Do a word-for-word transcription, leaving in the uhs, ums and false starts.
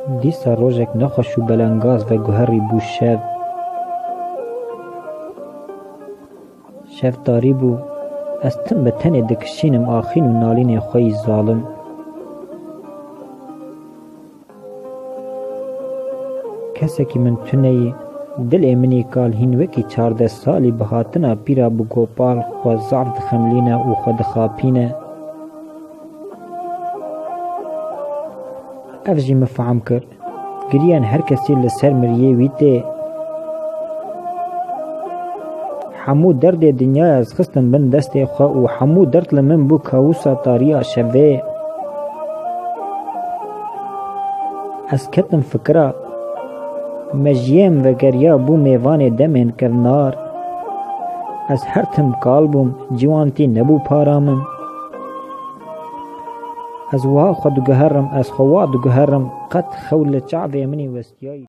Dîsa rojek nexweş û belengaz veguherî bû şev. Şev tarî bû. Ez tim bi tenê dikişînim axîn û nalînê xwe yî zalim. Kesekî min tuneyî, dilê min î kal hîn wekî çardeh salî bi hatina pîra bi gopal xwe zaf dixemlîne û xwe dixapîne. Ev jî min fehm kir. Giriyan her kesî li ser miriyê wî tê. Hemû derdê dinyaya ez xistim bin destê xwe û hemû derd li min bû kawusa tariya şevê. Ez ketim fikira, mejiyê min vegeriya bû mêvanê demên kevnar. Ez her tim kal bûm, ciwantî nebû para min. Ez wiha xwe diguherim, ez xwe wa diguherim, qet xew li çavê min î westiyayî.